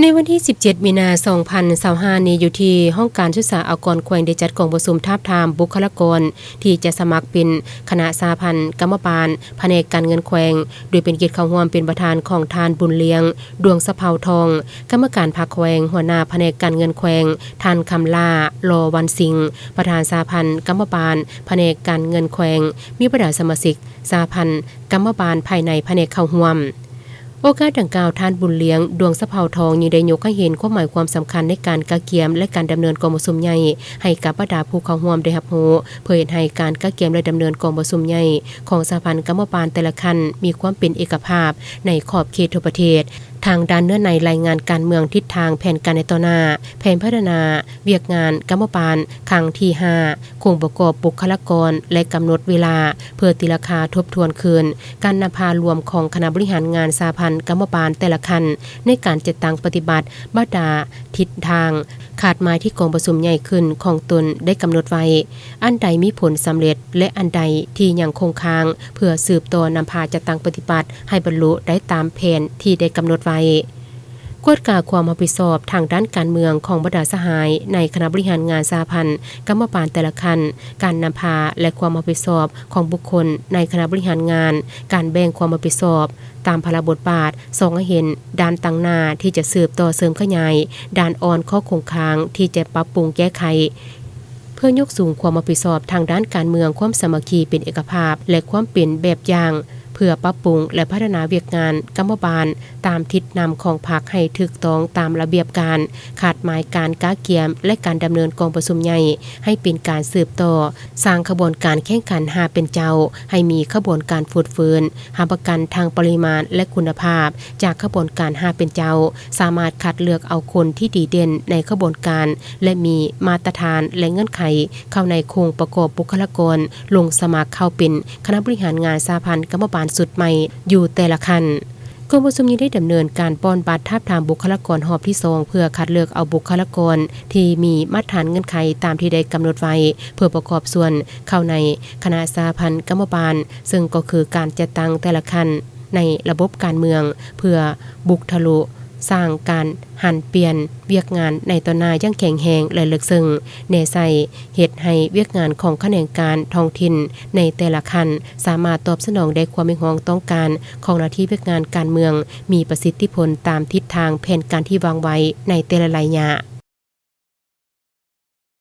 ໃນວັນທີສິບເຈັດ ມີນາ ສອງພັນຊາວຫ້ານີ້ ຢູ່ທີ່ຫ້ອງການສຸດສາອາກອນແຂວງ ໄດ້ຈັດກອງປະຊຸມທາບທາມບຸກຄະລາກອນທີ່ຈະສະໝັກເປັນຄະນະສະຫະພັນກຳມະບານພະແນກການເງິນແຂວງ, ໂດຍເປັນກຽດເຂົ້າຮ່ວມເປັນປະທານຂອງທ່ານ ບຸນລຽງ ດວງສະເພົາທອງ ກຳມະການພັກແຂວງ, ຫົວໜ້າພະແນກການເງິນແຂວງ, ທ່ານ ຄຳຫຼ້າ ລໍວັນສິງ ປະທານສະຫະພັນກຳມະບານພະແນກການເງິນແຂວງ, ມີບັນດາສະມາຊິກ ສະຫະພັນກຳມະບານພາຍໃນພະແນກເຂົ້າຮ່ວມ. ໂອກາດດັ່ງກ່າວ, ທ່ານ ບຸນລຽງ ດວງສະເພົາທອງ ຍັງໄດ້ຍົກໃຫ້ເຫັນຄວາມໝາຍຄວາມສຳຄັນໃນການກະກຽມ ແລະ ການດຳເນີນກອງປະຊຸມໃຫຍ່ ໃຫ້ກັບບັນດາຜູ້ເຂົ້າຮ່ວມໄດ້ຮັບຮູ້, ເພື່ອເຮັດໃຫ້ການກະກຽມ ແລະ ດຳເນີນກອງປະຊຸມໃຫຍ່ຂອງສະຫະພັນກຳມະບານແຕ່ລະຂັ້ນ ມີຄວາມເປັນເອກະພາບໃນຂອບເຂດທົ່ວປະເທດ, ທາງດ້ານເນື້ອໃນລາຍງານການເມືອງ, ທິດທາງແຜນການໃນຕໍ່ໜ້າ, ແຜນພັດທະນາວຽກງານກຳມະບານຄັ້ງທີຫ້າ, ໂຄງປະກອບບຸກຄະລາກອນ ແລະ ກຳນົດເວລາເພື່ອຕີລາຄາທົບທວນຄືນການນຳພາລວມຂອງຄະນະບໍລິຫານງານສະຫະພັນກຳມະບານແຕ່ລະຂັ້ນ ໃນການຈັດຕັ້ງປະຕິບັດບັນດາທິດທາງຄາດໝາຍທີ່ກອງປະຊຸມໃຫຍ່ຂຶ້ນຂອງຕົນໄດ້ກຳນົດໄວ້, ອັນໃດມີຜົນສຳເລັດ ແລະ ອັນໃດທີ່ຍັງຄົງຄ້າງ ເພື່ອສືບຕໍ່ນຳພາຈັດຕັ້ງປະຕິບັດໃຫ້ບັນລຸໄດ້ຕາມແຜນທີ່ໄດ້ກຳນົດໄວ້. ກວດກາຄວາມຮັບຜິດຊອບທາງດ້ານການເມືອງຂອງບັນດາສະຫາຍໃນຄະນະບໍລິຫານງານສະຫະພັນກຳມະບານແຕ່ລະຂັ້ນ, ການນຳພາ ແລະ ຄວາມຮັບຜິດຊອບຂອງບຸກຄົນໃນຄະນະບໍລິຫານງານ, ການແບ່ງຄວາມຮັບຜິດຊອບຕາມພາລະບົດບາດ, ສ່ອງໃຫ້ເຫັນດ້ານຕັ້ງໜ້າທີ່ຈະສືບຕໍ່ເສີມຂະຫຍາຍ, ດ້ານອ່ອນ, ຂໍ້ຄົງຄ້າງທີ່ຈະປັບປຸງແກ້ໄຂ. ເພື່ອຍົກສູງຄວາມຮັບຜິດຊອບທາງດ້ານການເມືອງ, ຄວາມສາມັກຄີເປັນເອກະພາບ ແລະ ຄວາມເປັນແບບຢ່າງ ເພື່ອປັບປຸງ ແລະ ພັດທະນາວຽກງານກຳມະບານຕາມທິດນຳຂອງພັກໃຫ້ຖືກຕ້ອງຕາມລະບຽບການ, ຄາດໝາຍການກະກຽມ ແລະ ການດຳເນີນກອງປະຊຸມໃຫຍ່ໃຫ້ເປັນການສືບຕໍ່, ສ້າງຂະບວນການແຂ່ງຂັນຫ້າເປັນເຈົ້າ ໃຫ້ມີຂະບວນການຟົດຟື້ນ, ຮັບປະກັນທັງປະລິມານ ແລະ ຄຸນນະພາບຈາກຂະບວນການຫ້າເປັນເຈົ້າ, ສາມາດຄັດເລືອກເອົາຄົນທີ່ດີເດັ່ນໃນຂະບວນການ ແລະ ມີມາດຕະຖານ ແລະ ເງື່ອນໄຂ ເຂົ້າໃນໂຄງປະກອບບຸກຄະລາກອນ ລົງສະໝັກເຂົ້າເປັນຄະນະບໍລິຫານງານສະຫະພັນກຳມະບານຊຸດໃໝ່ຢູ່ແຕ່ລະຂັ້ນ. ກອງປະຊຸມຍັງໄດ້ດຳເນີນການປ່ອນບັດທາບທາມບຸກຄະລາກອນຮອບທີສອງ ເພື່ອຄັດເລືອກເອົາບຸກຄະລາກອນທີ່ມີມາດຕະຖານເງື່ອນໄຂຕາມທີ່ໄດ້ກຳນົດໄວ້ ເພື່ອປະກອບສ່ວນເຂົ້າໃນຄະນະສະຫະພັນກຳມະບານ, ເຊິ່ງກໍຄືການຈັດຕັ້ງແຕ່ລະຂັ້ນໃນລະບົບການເມືອງ ເພື່ອບຸກທະລຸ ສ້າງການຫັນປ່ຽນວຽກງານໃນຕໍ່ໜ້າຢ່າງແຂງແຮງ ແລະ ເລິກເຊິ່ງ, ແນໃສ່ເຮັດໃຫ້ວຽກງານຂອງຂະແໜງການທ້ອງຖິ່ນໃນແຕ່ລະຂັ້ນ ສາມາດຕອບສະໜອງໄດ້ຄວາມຮຽກຮ້ອງຕ້ອງການຂອງໜ້າທີ່ວຽກງານການເມືອງ, ມີປະສິດທິຜົນຕາມທິດທາງແຜນການທີ່ວາງໄວ້ໃນແຕ່ລະໄລຍະ.